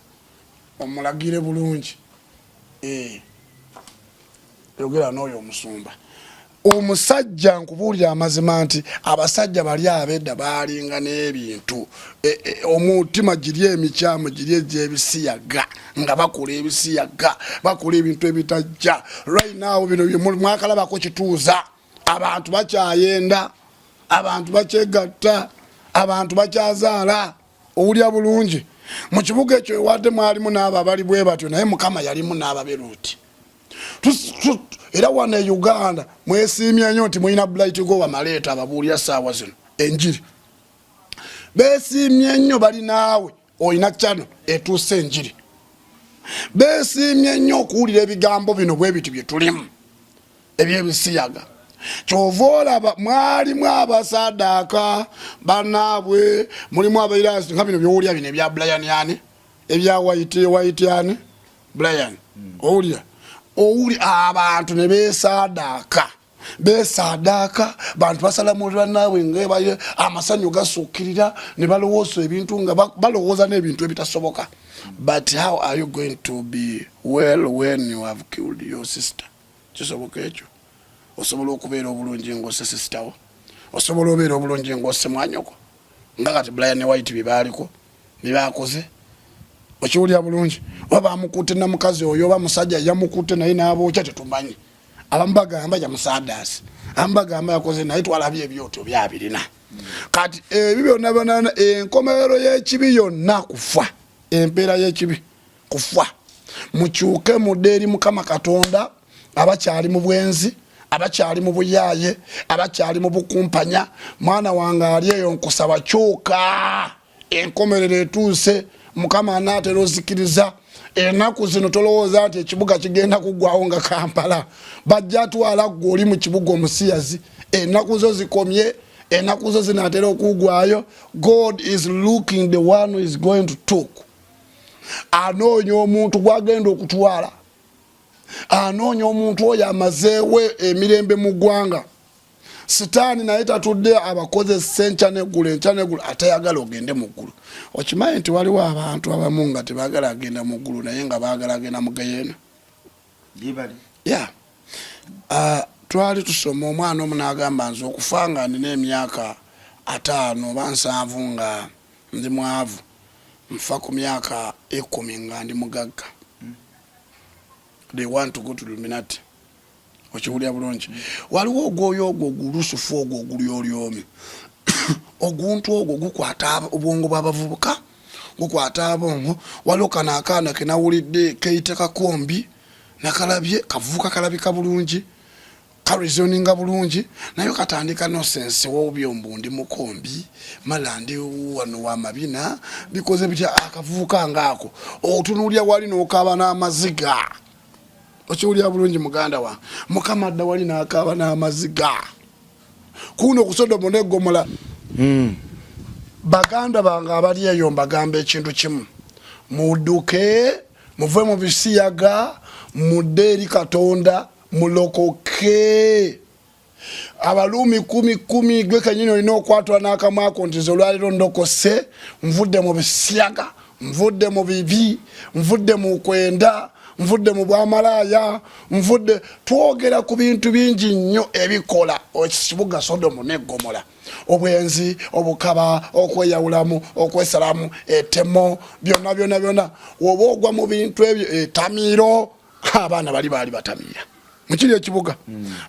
omulagire bulungi. Yogera n'oyo omusumba. Omusajja, nkubuulira amazima nti abasajja bali abedda baalinga n'ebintu, omutima giri emikyamu, giri egy'ebisiyaga, nga bakola ebisiyaga, bakola ebintu ebitajja. Right now bino mwakalabako kituuza, abantu bakyayenda, abantu bakyegatta, abantu bakyazaala. Owulya bulungi, mu kibuga ekyo ewadde mwalimu n'abo abali bwe batyo, naye Mukama yalimu n'ababeruuti. Era wano e Uganda mwesiimye nnyo nti mulina Bright Gowa Maleeta ababuulira saawa zino enjiri. Beesiimye nnyo, bali naawe, olina kyano etuuse enjiri. Beesiimye nnyo okuwulira ebigambo bino bwe biti bye tulimu ebyebisiyaga. Kyova olaba mwalimu abasaddaaka banaabwe, mulimu abaira nga bino byowulira bino ebya Brian, yani ebya white white, yani Brian. Owulira, owuli abantu ne beesaadaaka. Besaadaaka bantu basala mu bannaabwe nga amasanyu gasuukirira ne balowooza ebintu nga balowooza n'ebintu ebitasoboka. But how are you going to be well when you have killed your sister? Kisoboka ekyo? Osobola okubeera obulungi ng'osse sister wo? Osobola obeera obulungi ng'osse mwanyoko? Nga kati Brian White bye baaliko bye baakoze, okiwulira bulungi? Oba bamukutte na mukazi oyo oba musajja yamukutte naye n'abookya, tetumanyi. Abamu bagamba yamusaadaasi, abamu bagamba yakoze, naye twalabye ebyoto byabirina. Kati ebyo byonna byonna, enkomerero y'ekibi yonna kufa, empeera y'ekibi kufa. Mukyuke mudde eri Mukama Katonda. Abakyali mu bwenzi, abakyali mu buyaaye, abakyali mu bukumpanya, mwana wange ali eyo, nkusaba kyuka, enkomerero etuuse. Mukama anaatera ozikiriza enaku zino. Tolowooza nti ekibuga kigenda kuggwawo nga Kampala. Bajja twala gwe oli mu kibuga omusiyazi. Enaku zo zikomye, enaku zo zinaatera okugwayo. God is looking the one who is going to talk. Anoonya omuntu gwagenda okutwala, anoonya omuntu oyo amazeewo emirembe mu ggwanga. Sitaani naye tatudde, abakozesa enkya neggulu, enkya neggulu, atayagala ogende mu ggulu. Okimanyi nti waliwo abantu abamu nga tebagala agenda mu ggulu, naye nga baagala agenda mu geyeena? Ya, twali tusoma, omwana omu n'agamba, "Nze okufa nga nina emyaka 50 oba 70 nga ndi mwavu, nfa ku myaka 10 nga ndi mugagga." They want to go to Illuminati. Okiwulira bulungi? Waliwo ogwoyo ogwo ogulusufu, ogwo ogulyolyomi, oguntu ogwo gukwata obwongo bw'abavubuka, gukwata abongo. Waliwo kano akaana kenawulidde keyita kakombi, nakalabye kavubuka kalabika bulungi, kareasoninga bulungi, naye katandika nonsense wobyombu, "Ndi mukombi, mala ndi wano wamabina." Bikoze bitya akavubuka ngaako? Otunuulya wali n'okaaba n'amaziga. Okiwulira bulungi, muganda wange? Mukama adda wali n'akaaba n'amaziga kuno ku Sodomu ne Gomola. Baganda bange abali eyo, mbagamba ekintu kimu: mudduke, muve mu bisiyaga, mudde eri Katonda, mulokoke. Abaluumi 10:10. Gwe kenyini olina okwatula n'akamwako nti, "Nze olwaliro ndokose, nvudde mu bisiyaga, nvudde mu bibi, nvudde mu kwenda, nvudde mu bwamalaaya, nvudde." Twogera ku bintu bingi nnyo ebikola ekibuga Sodomu ne Gomola: obwenzi, obukaba, okweyawulamu, okwesalamu, etemo, byonna byonna byonna. Oba ogwa mu bintu ebyo, etamiiro. Abaana bali baali batamiira mukiri ekibuga,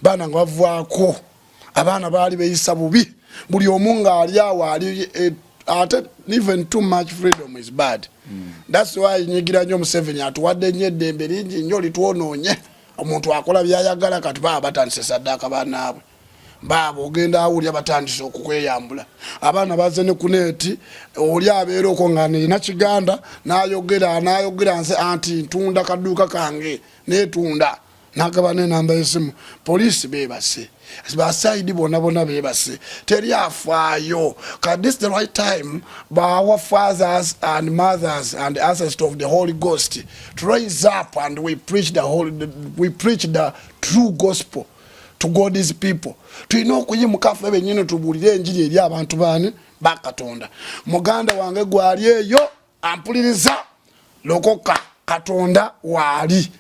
baana nga bavaako, abaana baali beyisa bubi, buli omu ng'ali awo ali ate even too much freedom is bad. That's why nyigira nnyo Museveni, atuwadde nnyo eddembe lingi nnyo litwonoonye. Omuntu akola byayagala. Kati baba batandise saddaaka banaabwe, baaba ogenda awulya batandise okukweyambula. Abaana baze ne ku net, oli abeera okwo nga nina kiganda nayogera nayogera, "Nze anti ntunda kaduuka kange, netunda," nagaba nenamba yesimu. Poliisi bebase, basaidi bonna bonna bebase, teri afaayo. Ka this the right time by our fathers and mothers and ancestors of the Holy Ghost to rise up and we preach the true gospel to God's people. Tulina okuyimuka ffe benyini tubuulire enjiri eri abantu baani? Bakatonda. Muganda wange gwali eyo ampuliriza, lokoka, Katonda waali.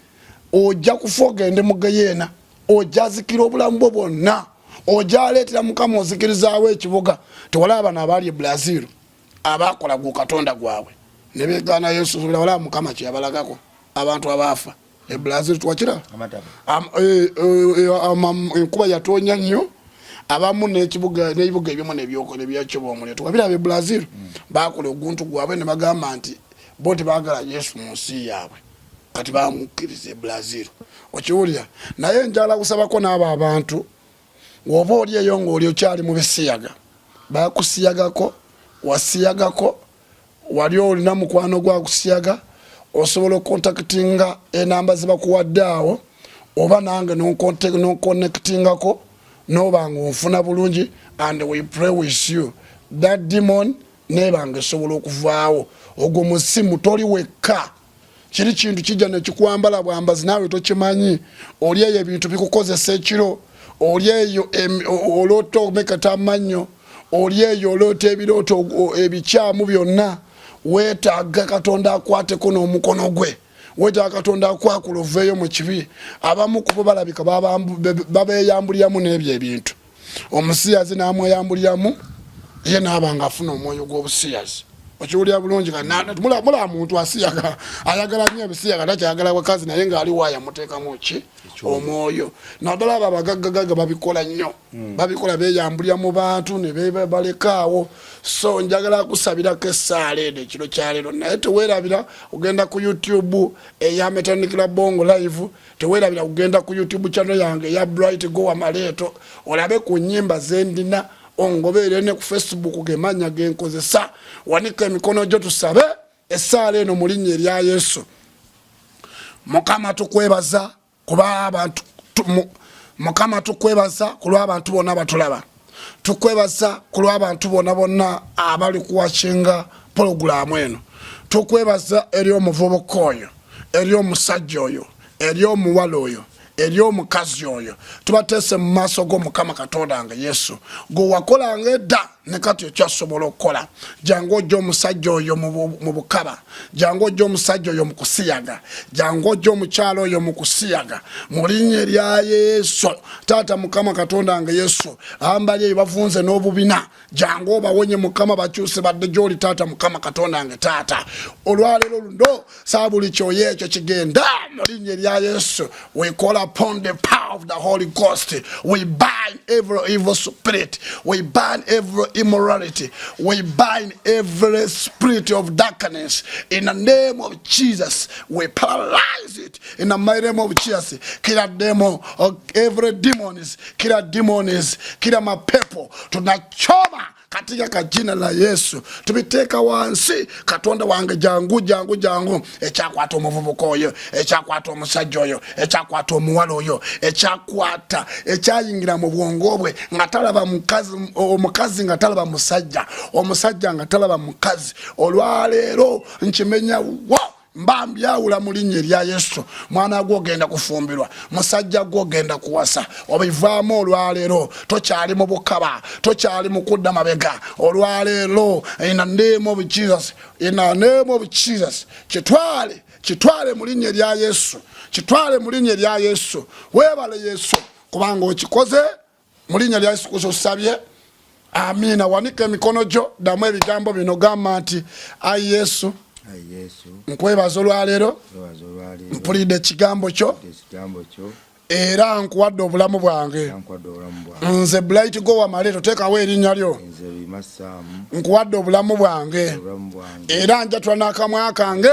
Ojja kufa ogende mu geyeena, ojja zikira obulamu bwo bwonna, ojja aleetera Mukama ozikirizaawo ekibuga. Tewalaba bano abaali e Brazil abakola gu katonda gwabwe ne begaana Yesu? Walaba Mukama kyeyabalagako abantu abaafa e Brazil? Twakira enkuba yatonya nnyo, abamu n'ekibuga n'ebibuga ebimu nebyokyoba omuliro. Twabiraba e Brazil, bakola oguntu gwabwe ne bagamba nti bo tebagala Yesu mu nsi yaabwe. Kati bamukkiriza e Brazil, okiwulira? Naye njala kusabako n'abo abantu, woba oli eyo ngaoli okyali mu bisiyaga, bakusiyagako, wasiyagako, wali olina mukwano gwakusiyaga, osobola okucontactinga enamba zebakuwadde awo, oba nange nonconnectingako noba nga onfuna bulungi, and we pray with you that demon nebanga esobola okuvaawo. Ogwo musimu, toli wekka. Kiri kintu kijja nekikwambala bwambazi, naawe tokimanyi. Oli eyo ebintu bikukozesa ekiro, Oli eyo oloota omekata amannyo, oli eyo oloota ebirooto ebikyamu byonna. Weetaaga Katonda akwateko n'omukono gwe, weetaaga Katonda akwakula oveeyo mu kibi. Abamu kubo balabika babeeyambuliramu n'ebyo ebintu. Omusiyazi n'amweyambuliramu ye naaba nga afuna omwoyo gw'obusiyazi. Okiwulira bulungi? Mula muntu asiyaga ayagala nnyo ebisiyaga, takyayagala bakazi, naye ng'ali waaya muteekamu ki omwoyo. Naddala abo abagaggagagga babikola nnyo, babikola, beeyambulira mu bantu ne balekaawo. So njagala kusabirako essaala eno ekiro kyaleero, naye teweerabira ogenda ku YouTube eya Metanikira Bongo Live, teweerabira kugenda ku YouTube channel yange eya Bright Gowa Maleeto olabe ku nyimba zendina, ongobeere ne ku Facebook gemanya genkozesa. Wanika emikono gyo tusabe essaala eno mu linnya erya Yesu. Mukama, tukwebaza kuba abantu, Mukama, tukwebaza ku lw'abantu bonna batulaba, tukwebaza ku lw'abantu bonna bonna abali kuwakinga pologulaamu eno. Tukwebaza eri omuvubuka oyo, eri omusajja oyo, eri omuwala oyo, eri omukazi oyo. Tubateese mu maaso go, Mukama Katonda nga Yesu, gwe wakolanga edda ne kati okyasobola okukola. Jangu ojja omusajja oyo mu bukaba, jangu ojja omusajja oyo mu kusiyaga, jangu ojja omukyalo oyo mu kusiyaga, mu linnya erya Yesu. Taata Mukama Katonda nga Yesu, ambali eyo bavunze n'obubina, jangu obawonye Mukama, bakyuse badde gyoli. Taata Mukama Katonda nge taata, olwaleero luno saa buli kyoyo ekyo kigenda mu linnya erya Yesu. We call upon the power of the Holy Ghost. We bind every evil spirit, we bind every immorality, we bind every spirit of darkness. In the name of Jesus, we paralyze it. In the mighty name of Jesus, kila demon, every demons, kila demons, kila mapepo tunachoma katika ka jina la Yesu, tubiteeka wansi. Katonda wange, jangu, jangu, jangu. Ekyakwata omuvubuka oyo, ekyakwata omusajja oyo, ekyakwata omuwala oyo, ekyakwata, ekyayingira mu bwongo bwe nga talaba mukazi, omukazi nga talaba musajja, omusajja nga talaba mukazi, olwaleero nkimenya wa mba mbyawula mu linnya erya Yesu. Mwana gwo ogenda kufumbirwa, musajja gwo ogenda kuwasa, obivaamu olwaleero. Tokyali mu bukaba, tokyali mu kudda mabega olwaleero. In the name of Jesus, in the name of Jesus, kitwale, kitwale mu linnya erya Yesu, kitwale mu linnya erya Yesu. Weebale Yesu kubanga okikoze. Mu linnya lya Yesu Kristo osabye, amiina. Wanika emikono gyo, ddamu ebigambo bino, gamba nti, "Ayi Yesu, nkwebaza olwaleero, mpulidde ekigambo kyo era nkuwadde obulamu bwange. Nze Bright Gowa Maleeto, teekawo erinnya lyo, nkuwadde obulamu bwange era njatula n'akamwa kange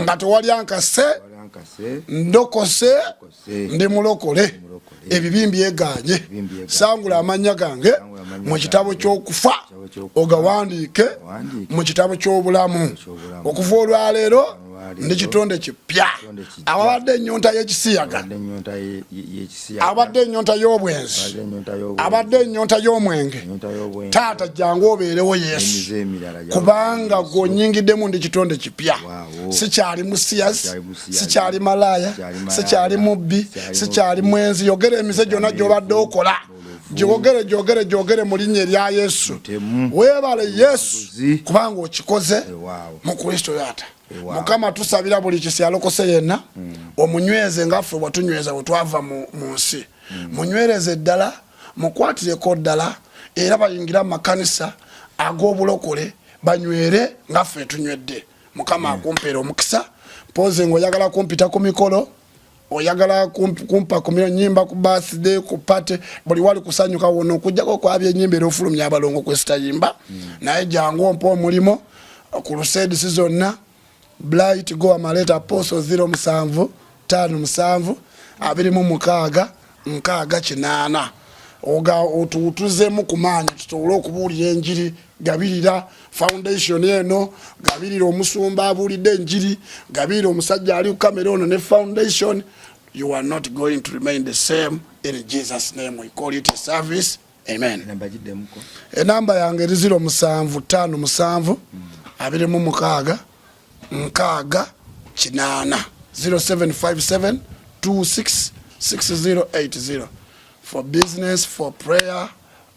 nga tewali ankase, ndokose, ndi mulokole, ebibi mbyeganye. Sangula amannya gange mu kitabo ky'okufa ogawandiike mu kitabo ky'obulamu. Okuva olwaleero ndi kitonde kipya." Ababadde ennyonta y'ekisiyaga, abadde ennyonta y'obwenzi, abadde ennyonta y'omwenge, taata jangu obeerewo Yesu, kubanga gwonyingiddemu ndi kitonde kipya. Sikyali musiyazi, sikyali malaaya, sikyali mubbi, sikyali mwenzi. Yogera emize gyonna gyobadde okola, gyogere, gyogere, gyogere mu linnya erya Yesu. Weebale Yesu kubanga okikoze mu Kristo yata. Mukama, tusabira buli kisyalokose yenna, omunyweze nga ffe bwatunyweza bwe twava mu nsi. Munywereze ddala, mukwatireko ddala, era bayingire amakanisa ag'obulokole banywere nga ffe tunywedde. Mukama akumpeera omukisa. Mpozi ngaoyagala kumpita ku mikolo, oyagala kumpa ku nyimba, ku birthday, ku party, buli wali kusanyuka wona, okujjako okwabya enyimba era ofulumya abalongo kwesitayimba, naye jangu ompa omulimo ku lusedisi zonna. Blight Go Amaleta Apostle, 07 57 26 60 8. Oga otutuzemu ku maanyi tusobole okubuulira enjiri. Gabirira foundation eno, gabirira omusumba abuulidde enjiri, gabirira omusajja ali ku kamera ono ne foundation. You are not going to remain the same. In Jesus' name we call it a service, amen. Enamba yange eri 0757 26 60 8. 0757 26 6080. For business, for prayer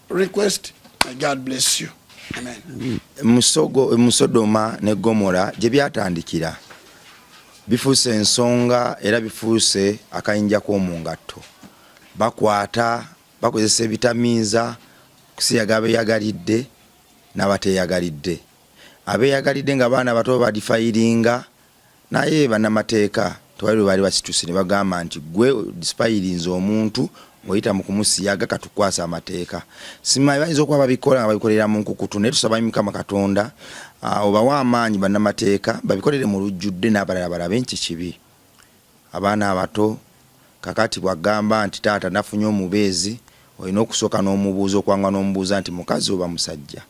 request. May God bless you. Amen. Musogo, Musodoma ne Gomora gye byatandikira bifuuse ensonga era bifuuse akayinja k'omu ngatto. Bakwata, bakozesa ebitamiiza okusiyaga abeeyagalidde n'abateeyagalidde. Abeeyagalidde nga baana bato badifayiringa naye bannamateeka tewali lwe baali basituse ne bagamba nti gwe disipayirinze omuntu ng'oyita mu kumusiyaga katukwasa amateeka. Simanyi bayinza okuba babikola nga babikolera mu nkukutu, naye tusaba Mukama Katonda obawe amaanyi bannamateeka babikolere mu lujjudde n'abalala balabe nti kibi. Abaana abato kakati bw'agamba nti taata nafunye omubeezi, olina okusooka n'omubuuza okwangwa n'omubuuza nti mukazi oba musajja.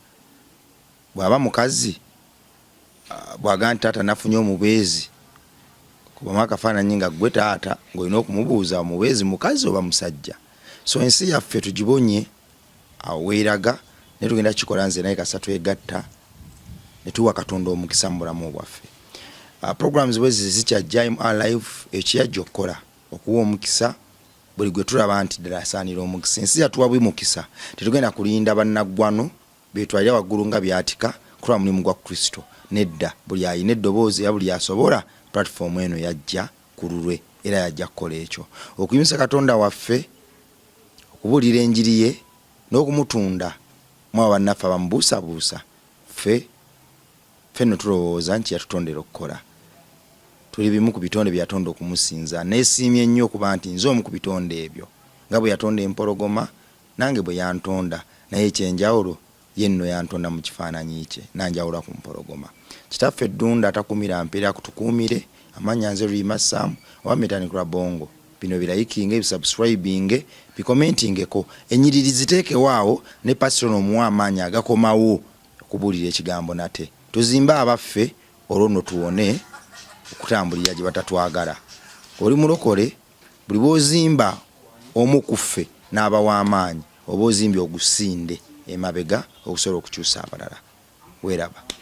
Bw'aba mukazi bw'agamba nti taata nafunye omubeezi, kubamu akafaananyi nga ggwe taata ng'olina okumubuuza omubeezi mukazi oba musajja. So ensi yaffe tugibonye awo weeraga naye tugenda kukikola nze naye kasita twegatta ne tuwa Katonda omukisa mu bulamu bwaffe. Programs bwezi zikyajja MR Live ekiyajja okukola okuwa omukisa buli gwe tulaba nti ddala asaanira omukisa. Ensi yatuwa bwi mukisa, tetugenda kulinda bannaggwano betwalira waggulu nga byatika kulwa mulimu gwa Kristo. Nedda, buli alina eddoboozi era buli asobola, platform eno yajja ku lulwe era yajja kukola ekyo. Okuyimusa Katonda waffe, okubuulira enjiri ye n'okumutunda mu abo bannaffe abamubuusabuusa, ffe ffe nno tulowooza nti yatutondera okukola. Tuli bimu ku bitonde bye yatonda okumusinza. Neesiimye nnyo okuba nti nze omu ku bitonde ebyo. Nga bwe yatonda empologoma, nange bwe yantonda, naye eky'enjawulo, ye nno yantonda mu kifaananyi kye, n'anjawula ku mpologoma. Kitaffe Ddunda atakuumira mpeera akutukuumire, amannya nze Rima Sam oba Metanik Rabongo. Bino bilayikinge, bisubscribinge, bikomentingeko, ennyiriri ziteekewo awo ne pastor ono omuwe amaanyi agakomawo okubuulira ekigambo nate. Tuzimbe abaffe olwo nno tuwone okutambulira gye batatwagala. Oli mulokole? Buli bw'ozimba omu ku ffe n'aba w'amaanyi, oba ozimbye ogusinde emabega okusobola okukyusa abalala. Weeraba.